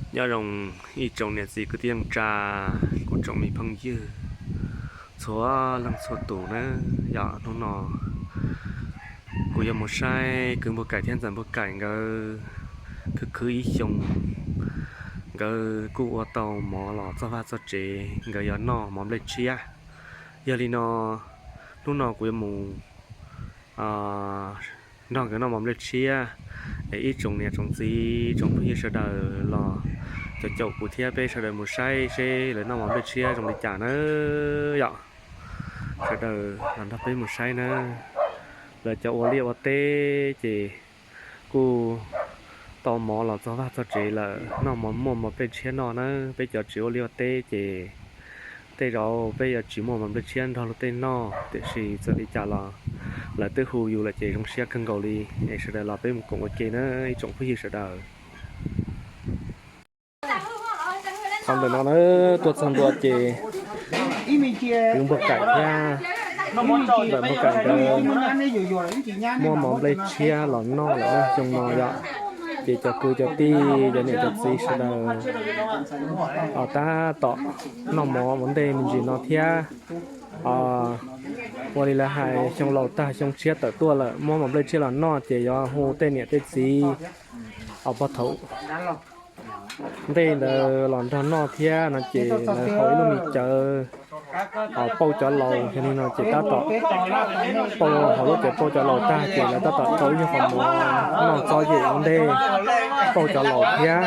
Nyob zoo ib tsoom niam txiv kwv tij neej tsa, kuv tsoom me phooj ywg txhua leej txhua tus nawb. Yog hnub no kuv yuav mus saib kwv Npuag Kaim thiab ntxawm Npuag Kaim nkawd khwv khwv ib xyoos, nkawd kuj ua tau mov los txog vaj txog tsev, nkawd yuav noj mov nplej tshiab. Yog li no, hnub no kuv yuav mus nrog nkawd noj mov nplej tshiab. Es ib tsoom niam tsoom txiv tsoom phooj ywg sawv daws los caum caum kuv thiab peb sawv daws mus saib seb lawv noj mov nplej tshiab zoo li cas nawb yom. Sawv daws los nrog peb mus saib nawb. Lawv cov ua liaj ua teb ces kuj tau mov los txog vaj txog tsev lawm, noj mov muaj mov nplej tshiab noj nawb. Peb cov tsis ua liaj ua teb ces tej zaum peb yuav tsis muaj mov nplej tshiab nrog luag tej noj, tiam sis txawm li cas los lawv twb hu yus lawm ces zoo siab kawg nkaus li. Es sawv daws los peb mus koom ua ke nawb ib tsoom phooj ywg sawv daws. Qhov ntawm no na, tuaj txog ntua ces kwv Npuag Kaim thiab ntxawm Npuag Kaim nkawd muab mov nplej tshiab los noj lawm xyoo no yom. Ces cov kwv cov tij cov niam cov txiv sawv daws tab tom noj mov ua ntej me ntsis no thiab. Ua li lawv hais xyoo laus tag xyoo tshiab tawm tuaj lawm muab mov nplej tshiab los noj ces yuav hu tej niam tej txiv pog thaum ntej ntawd los nrog noj thiab no ces lawv haus ib lub me cawv pauj cov laus. Yog li no ces tab tom pauj, haus lub cawv pauj cov laus tag ces lawv tab tom rau ib nyuag qhov mov noj txob yem ua ntej pauj cov laus thiab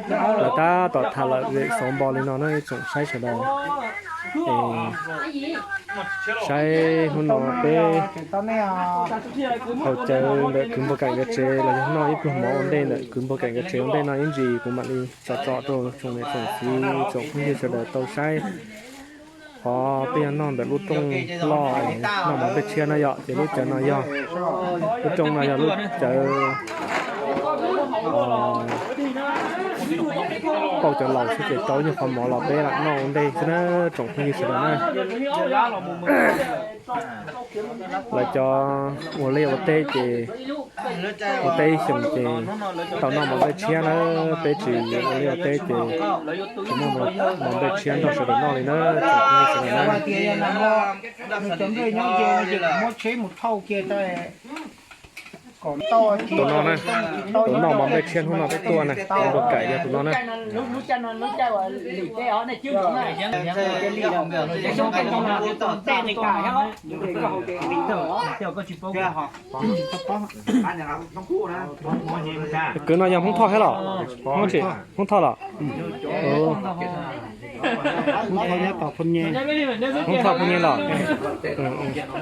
no ces lawv tab tom tham lawm zem xauv npo li no na ib tsoom saib sawv daws. Saib hnub no peb haus cawv ntawm kwv Npuag Kaim nkawd tsev los yog noj ib pluag mov ua ntej ntawm kwv Npuag Kaim nkawd tsev ua ntej no ib ntsis kuv mam li tso tso rau tsoom niam tsoom txiv tsoom phooj ywg sawv daws tau saib. Qhov peb yuav noj ntawm lub rooj loj noj mov nplej tshiab no yom, ces lub cawv no yog, lub rooj no yog lub cawv pauj cov laus xwb ces rau nyuag qhov mov los peb lam noj ua ntej xwb na tsoom phooj ywg sawv daws na. Lawv cov ua liaj ua teb ces ua teb ib xyoos ces tau noj mov nplej tshiab na, peb tsis ua liaj ua teb ces tsis muaj mov nplej tshiab nrog sawv daws noj li na tsoom phooj ywg sawv daws na. Tus no na, tus noj mov nplej tshiab hnub no peb tuaj na, tus Npuag Kaim yog tus no na. Kwv no yog Hmoob Thoj thiab los? Hmoob Thoj los? Hmoob Thoj Phu Nyeg los?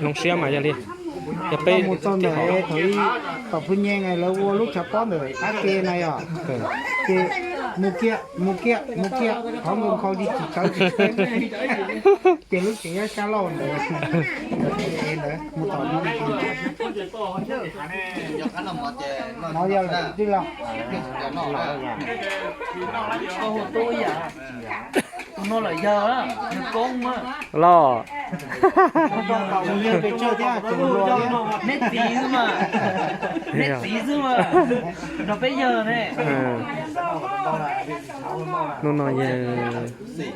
Zoo siab mas yog li, yog peb mus txog ntawm thaum ub, tom Phu Nyeg lawv ua lub tshav pob ntawm qab ke na yog, ces mus kiag mus kiag mus kiag qhov nkaus nkhaus li tsis tawv tsis teb, ces lub tsev nyob sab laug ntawd, ntawd mus tom no, no yog lawm tij laug. Los, neb txiv xwb mas, neb txiv xwb mas, nrog peb yawg ne. Hnub no yog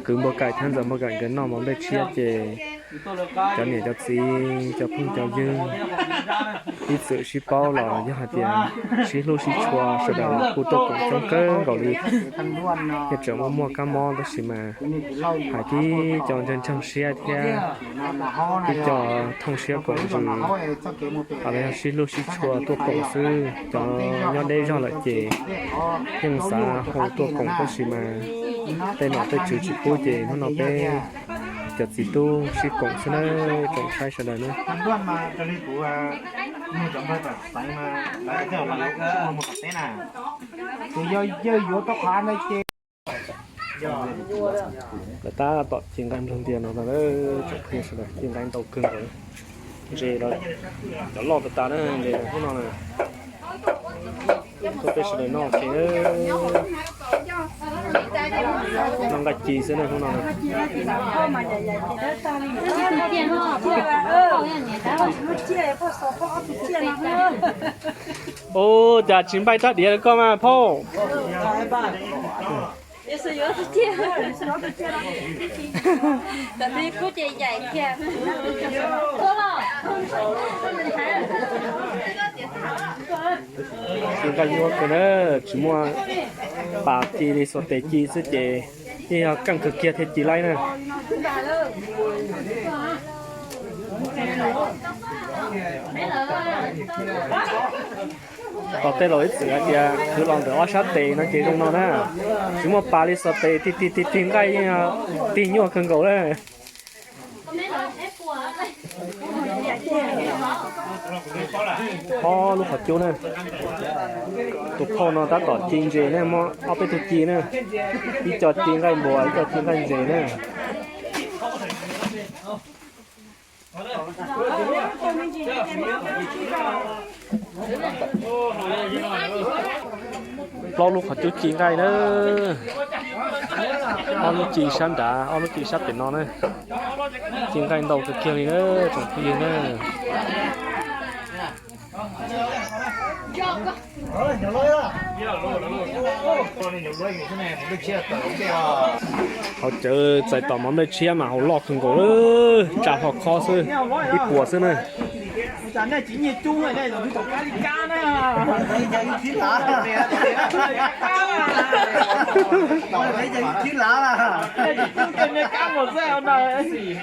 kwv Npuag Kaim thiab ntxawm Npuag Kaim nkawd noj mov nplej tshiab ces cov niam cov txiv cov phooj cov ywg ib txwm sib paub los yog hais tias sib hlub sib tshua sawv daws kuj tuaj koom coob kawg nkaus li. Yog tseem muaj muaj kab mob tab sis mas hais tib co ntseeg ntseeg siab thiab ib co thooj siab koom ntsws los yog sib hlub sib tshua tuaj koom xwb. Cov nyob deb zog lawm ces yeej xav hu tuaj koom tab sis mas tej nom tej tswv tsis pub ces hnub no peb cov txiv tub sib koom xwb na, koom saib sawv daws na. Lawv tab tom ci nqaij nplog ntias no ntag, tsoom phooj ywg sawv daws, ci nqaij ntau kawg nkaus. Ntses los cov loj tas tas na, ntses hnub no na. Tuaj peb sawv daws noj ntses na. Noj nqaij ci xwb na hnub no. Ub, cas tsis npaij rab diav li koj mas phauj. Ci nqaij nyuaj kawg na, tsis muaj pas ci li, xuas tes ci xwb ces yeej yog keej kawg kiag thiaj ci laib na. Tos tej laus ib txwm hais tias khwv los ntawm ob sab tes no ces zoo no na. Tsis muaj pas li, xuas tes tig tig tig tig nqaij yeej yog tig nyuaj kawg nkaus na. Ob lub qhov cub na. Tus phauj no tab tom ci ntses na, muaj ob peb tug ci na. Ib co ci nqaij npua, ib co ci nqaij ntses na. Plaub lub qhov cub ci nqaij na. Ob lub ci sab nrad, ob lub ci sab pem no na. Ci nqaij ntau kawg kiag li na, tsoom phooj ywg na. Haus cawv txais tom mov nplej tshiab mas haus loj kawg nkaus, tsa hlo khob xwb, ib puas xwb na.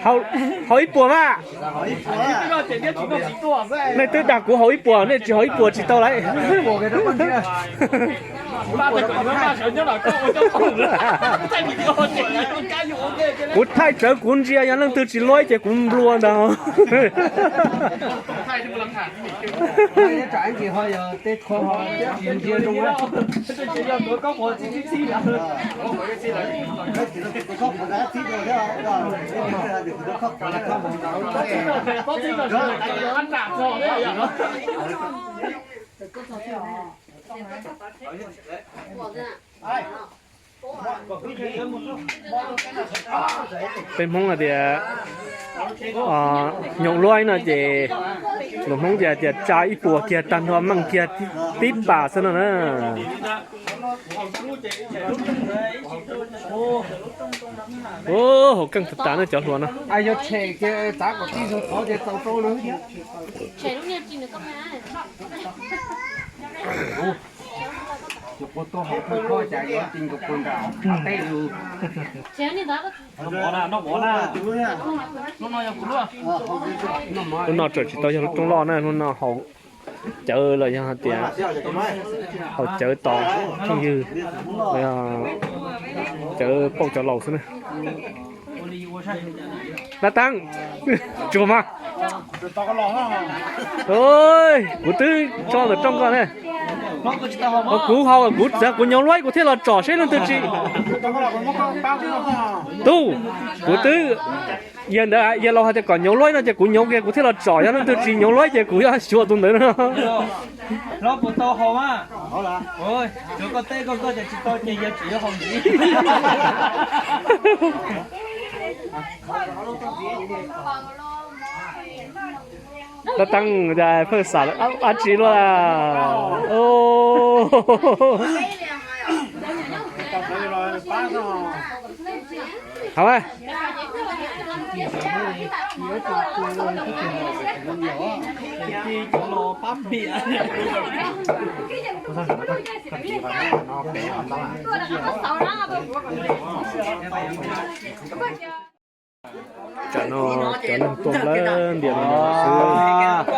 Haus ib puas mas. Nej twb dag kuv haus ib puas, nej tsis haus ib puas tsis tau lauj. Kuv thaij tsawv kuv ntsia, yog leej twg tsis luaib ces kuv nplua ntag. Peb Hmoob hais tias nyoos luaib no ces, lus Hmoob ces hais tias tsa ib puas kiag tag nrho meej kiag tib pas xwb no na. Haus keej tas tas ne cov hluas no. Hnub no tseem tsis tau yog lub rooj loj na, hnub no haus cawv los yog hais tias haus cawv tos phooj ywg, cawv pauj cov laus xwb na. Dab Teeb, tsuas mas. Kuv twb tso ntawm rooj koj ne. Kuv haus kuv txiav kuv nyoov luaib kuv thiaj los tsom seb leej twg tsis. Tub, kuv twb, yawg ntawd yawg laus hais tias kom nyoov luaib no ces kuv nyoov kiag kuv thiaj los tsom, yog leej twg tsis nyoov luaib ces kuv yuav xyuas tus ntawd no. Dab Teeb, pheej xav dab tsi luaj? Haus. Tam no cov neeg tuaj nplawg ntias li no xwb,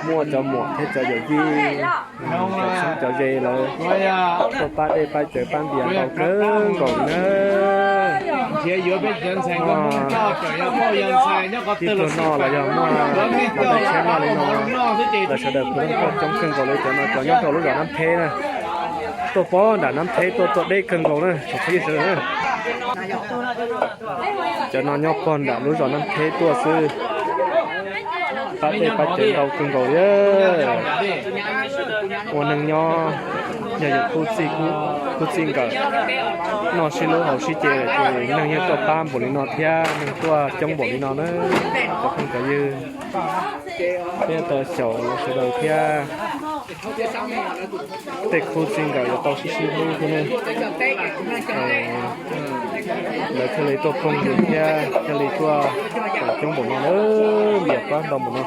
muaj cov muam thiab cov yawm yij, cov txheeb cov ze lawv tuaj pab dej pab cawv pab ntias ntau kawg nkaus li na. Tib tug no los yog muaj nplawg tshiab noj li no, lawv sawv daws kuj coob kawg nkaus li. Cov no cov nyob rau lub zos Nab Theb na, tuaj pog nram Nab Theb tuaj tuaj deb kawg nkaus na tsoom phooj ywg sawv daws na. Cov no nyob pog nram lub zos Nab Theb tuaj xwb. Tej pab cawv ntau kawg nkaus li. Ua neej nyob yog yus khub txij, khub txij nkawm, noj sib hlub haus sib ce lawm ces neeg yeej tuaj pab npaum li no thiab, neeg tuaj coob npaum li no na. Cov phooj cov ywg, peb tau xyaum sawv daws thiab. Tej khub txij nkawm yuav tau sib sib hlub thiab ne. Lawv thiaj li tuaj phooj ywg thiab thiaj li tuaj coob npaum no na, npias pab ntau npaum no.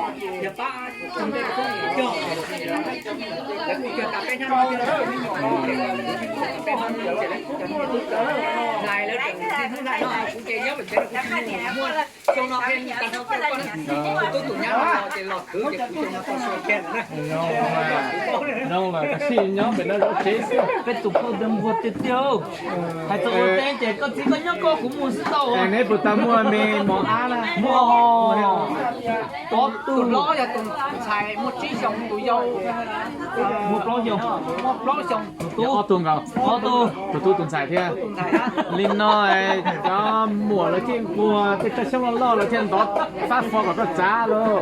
Zoo lawm, tab sis nyob pem no zov tsev xwb. Peb tus phooj ywg nquag tiag tiag. Hais txog ua teb ces koj txiv koj nyob koj kuv mus xwb tau. Neb puas tau muaj me mos ab na? Muaj. Ob tug hlob yog tus ntxhais muaj tsib xyoos, tus yau muaj plaub xyoos. Ob tug nkaus, ob tug, tus tub tus ntxhais thiab. Li no cov muam lawv thiaj nquag, tej raj xyoob loj loj lawv thiaj ntov fab fo kom koj txav lauj.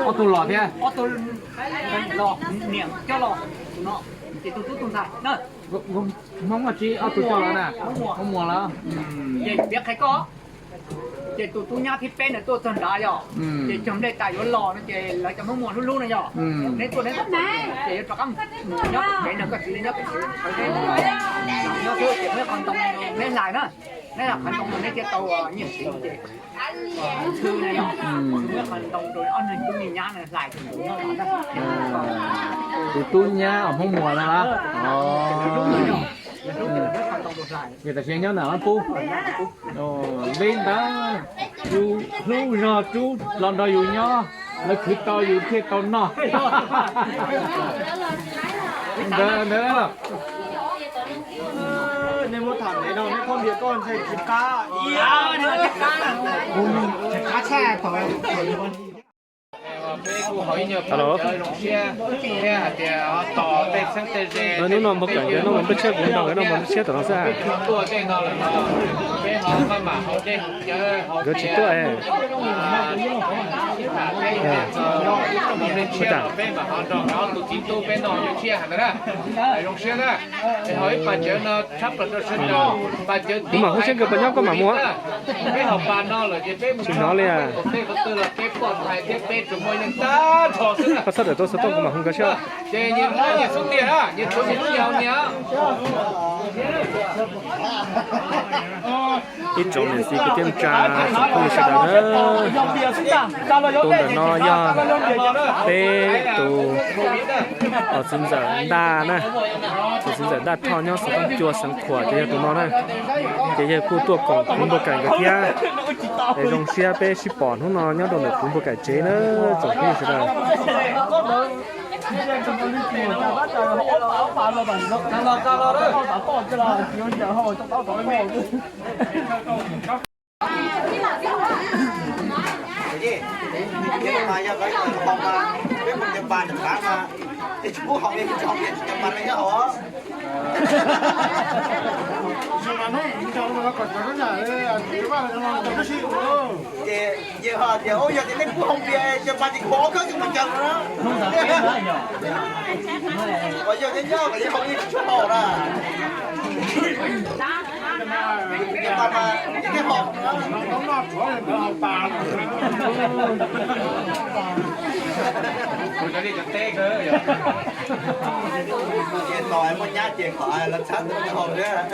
Ob tug los thiab. Hmoob muaj tsib, ob tug coj los na. Hmoob muas lawm. Ces tus tub nyab thib peb ntawd tuaj txog nrad yog, ces cog nplej tas yuav los no ces lawv cov Hmoob muas hlub hlub no yog, neb tuaj neb, ces yuav rov qab mus nyob pem no, koj txiv li nyob pem, nyob xwb ces muaj qhov ntoo neb hlais na, neb hlais qhov ntoo neb thiaj tau nyiaj txiv ces. Muaj qhov ntoo rau ob niag tub niag nyab no hlais. Tus tub nyab os, Hmoob muas no los? Vim tam sim nyob nram Lab Pub. Li ntawd, yus hlub zog rub los nrog yus nyob, lawv khwv tau yus thiaj tau noj. Ntawd ntawd. Nej muab tham ntev no neb phooj ywg koj ntshe tsis qab. Tsis qab tshaj thaum Hnub no npau kawm nkawd noj mov npaj tshiab, kuv nrog nkawd noj mov npaj tshiab tom no xwb. Nkawd tsis tuaj. Kuv mam hu seb nkawd puas nyob koj mam mus. Tsis hnov li. Koj txhob tawm tuaj xov tooj kuv mam hu nkawd seb. Ib tsoom niam txiv kwv tij neej tsa tsoom phooj ywg sawv daws na, tus ntawm no yog peb tus txiv ntxawm Ntaj na, tus txiv ntxawm Ntaj Thoj nyob xeev Tooj Cua xeev Khuam ces yog tus no na. Ces yawg kuj tuaj koom kuv npau kawm nkawd thiab. Es zoo siab peb sib pom hnub no nyob rau ntawm kuv npau kawm tsev na, tsoom phooj ywg sawv daws. Ces yawg ho tias, ub, yog tias nej pub hoo tias cov pas ces kuv hau khawb ces mus caw no. Yog nyob nyob kom yawg hau ib tsuag hau na. Cov pas mas nej hau. Ces tos muaj nyab ces kom lawv txhab tus hau thiab.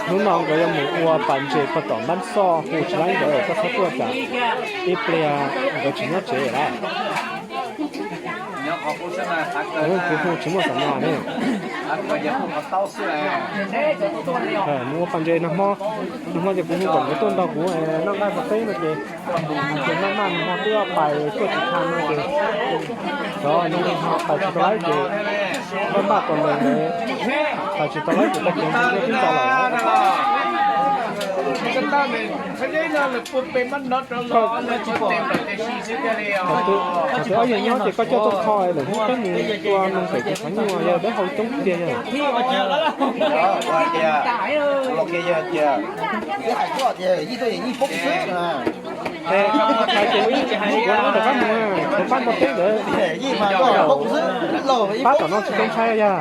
Hnub no nkawd yuav mus ua pas ntses puag tom Npab Xoj, hu tsis laib nkawd, koj txhob tuaj tsam ib pliag nkawd tsis nyob tsev lawm. Kuv hu tsis muaj xam nas ne. Mus ua pas ntses nag hmo, nag hmo ces kuv hu kom nkawd tuaj nrog kuv noj nqaij ua teb no ces, ces noj noj nag hmo twb pais tuaj tsis tau no ces, cov nag hmo pais tsis tau laib ces npaj npaj tos ntawd, pais tsis tau laib ces tag kis ntshe twb tau lawm. Thaum twg ob yawg nyob ces koj coj tuaj kho lawm hnub peb mus tua noog pem ces qhov nyuaj yog peb hau coob tiag yog. Hais tias ib tug yim ib poob xwb. Hais tias ib tug mus kuv no rov qab mus, kuv pab nto teb ntawd. Pab tom no tsis tau ntshai yog.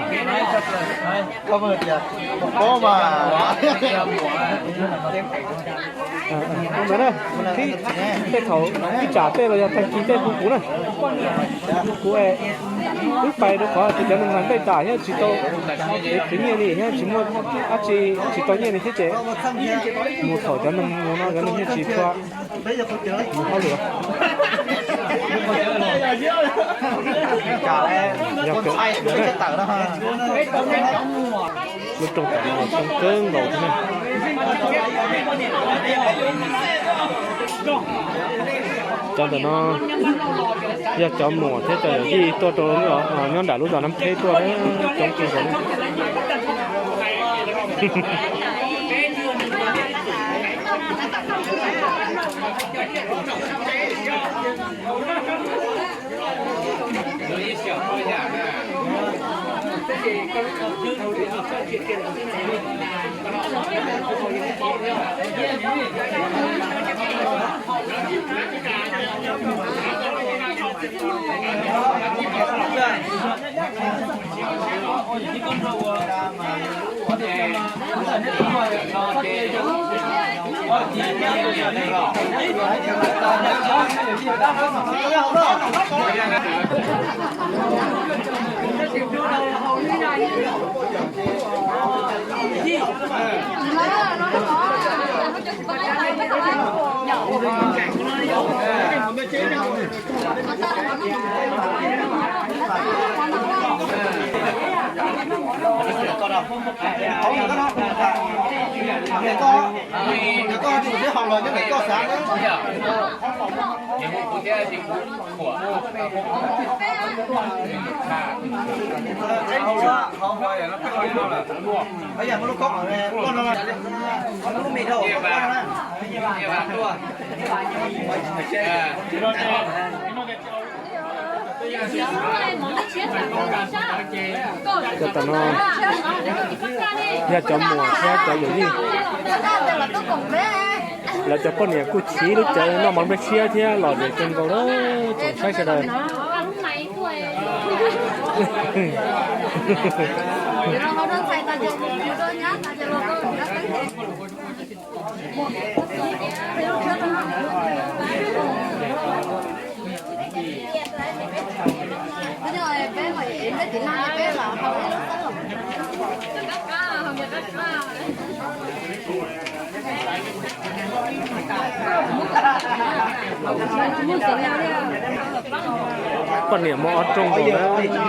Ntawd na, tej thaum ib tsam tej los yog tag kis tej hu kuv na. Hu kuv es wb pais rau qhov tias cov neeg nqis nplej tas thiab tsis tau ev khwv nyiaj li thiab tsis muaj dab tsi, tsis tau nyiaj li thiab ces mus thaum cov neeg mus no cov neeg thiaj tsis tshua mus hauj lwm. Yog kawg, lub rooj tom no coob kawg nkaus thiab na. Cov ntawm no yog cov muam thiab cov yawm yij tuaj rau nyob nram lub zos Nab Theb tuaj, coob kawg nkaus. Cov tom no yog cov muam thiab cov yawm yij. Lawv cov poj niam kuj chiv lub cawv noj mov nplej siab thiab los zem kawg nkaus lawm, tsoom saib sawv daws. Poj niam muaj ob rooj nkaus na.